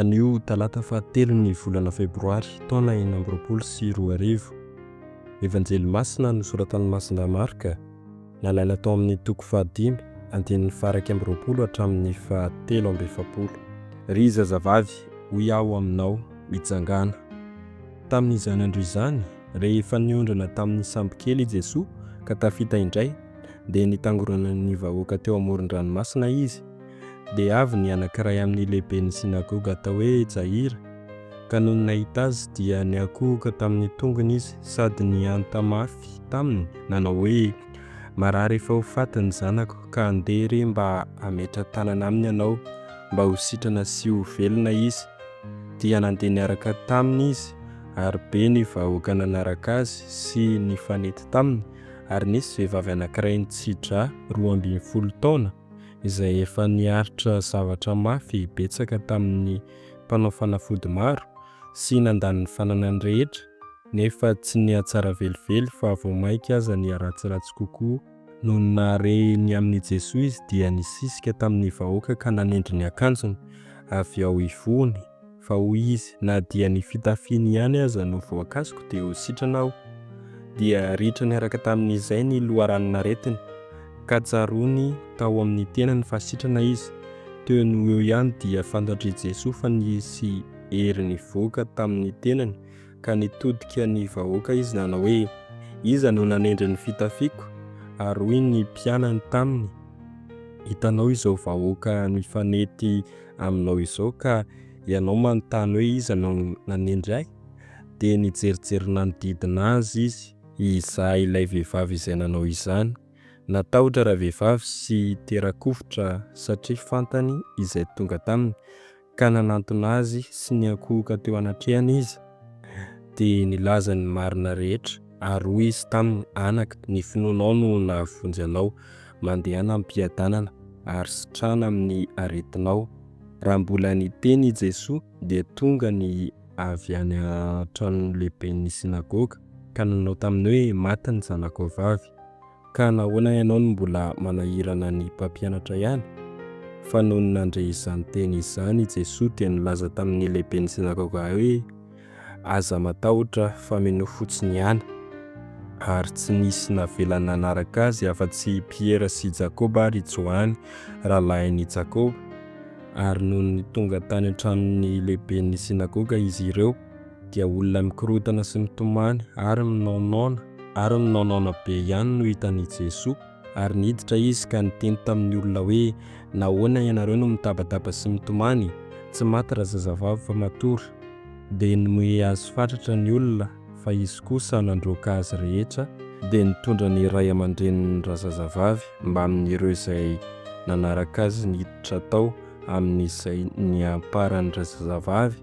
Anio talata fahatelo ny volana febroary taona 2026. Evanjely masina nosoratan'i Masina Marka, nalaina tao amin'ny toko fahadimy, andininy faha-21 hatramin'ny faha-43. Ry zazavavy, hoy aho aminao, mitsangàna. Tamin'izany andro izany, rehefa niondrana tamin'ny sambokely i Jesoa ka tafita indray, dia nitangoronan'ny vahoaka teo amoron-dranomasina Izy. Dia avy ny anankiray amin'ny lehiben'ny synagoga atao hoe Jaira, ka nony nahita Azy dia niankohoka tamin'ny tongony izy sady nihanta mafy taminy, nanao hoe, Marary efa ho faty ny zanako, ka andeha re mba hametra-tanana aminy ianao, mba ho sitrana sy ho velona izy. Dia nandeha niaraka taminy izy, ary be ny vahoaka nanaraka azy sy nifanety taminy, ary nisy vehivavy anankiray nitsi-drà 12 taona, izay efa niaritra zavatra mafy betsaka tamin'ny mpanao fanafody maro, sy nandany ny fananany rehetra, nefa tsy nihatsara velively fa vao mainka aza niharatsiratsy kokoa. Nony nahare ny amin'i Jesoa izy dia nisisika tamin'ny vahoaka ka nanendry ny akanjony avy ao ivohony, fa hoy izy, Na dia ny fitafiany ihany aza no voakasiko dia ho sitrana aho. Dia ritra niaraka tamin'izay ny loharanon'aretiny, ka tsaroany tao amin'ny tenany fa sitrana izy. Teo no ho eo ihany dia fantatr'i Jesoa fa nisy hery nivoaka tamin'ny tenany ka nitodika ny vahoaka izy nanao hoe, Iza no nanendry ny fitafiako? Ary hoy ny mpianany taminy, Hitanao izao vahoaka mifanety aminao izao, ka ianao manontany hoe, Iza no nanendry ahy? Dia nijerijery nanodidina azy izy hizaha ilay vehivavy izay nanao izany. Natahotra ravehivavy sy tera-kovitra satria fantany izay tonga taminy, ka nanantona azy sy niankohoka teo anatrehany izy, dia nilaza ny marina rehetra, ary hoy izy taminy, Anaka, ny finoanao no nahavonjy anao, mandehana amim-piadanana, ary sitrana amin'ny aretinao. Raha mbola niteny i Jesoa, dia tonga ny avy any an-tranon'ny lehiben'ny synagoga, ka nanao taminy hoe, Maty ny zanakao vavy. Ka nahoana ianao no mbola manahirana ny mpampianatra ihany? Fa nony nandre izany teny izany i Jesoa dia nilaza tamin'ny lehiben'ny synagoga hoe, Aza matahotra fa minoa fotsiny ihany. Ary tsy nisy navela nanaraka azy afa-tsy i Piera sy i Jakoba ary i Joany, rahalahin'i Jakoba. Ary nony tonga tany an-tranon'ny lehiben'ny synagoga izy ireo, dia olona mikorontana sy mitomany ary minaonaona ary minaonaona be ihany no hitan' i Jesoa, ary niditra izy ka niteny tamin' ny olona hoe, Nahoana ianareo no mitabataba sy mitomany? Tsy maty razazavavy fa matory. Dia nimoehy azy fatratra ny olona, fa izy kosa nandroaka azy rehetra, dia nitondra ny ray aman-drenin' razazavavy mbamin' ireo izay nanaraka azy niditra tao amin' izay niamparan' razazavavy,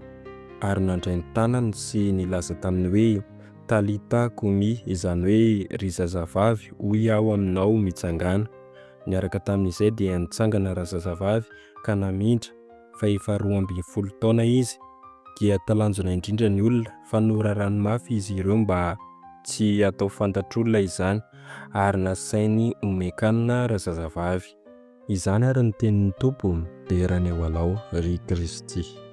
ary nandray ny tanany sy nilaza taminy hoe, Talita komi, izany hoe, Ry zazavavy, hoy aho aminao, mitsangàna. Niaraka tamin'izay dia nitsangana razazavavy ka namindra, fa efa 12 taona izy. Dia talanjona indrindra ny olona, fa norarany mafy izy ireo mba tsy hatao fantatr'olona izany, ary nasainy omen-kanina razazavavy. Izany ary ny tenin'ny Tompo, dera ny ho Anao, ry Kristy.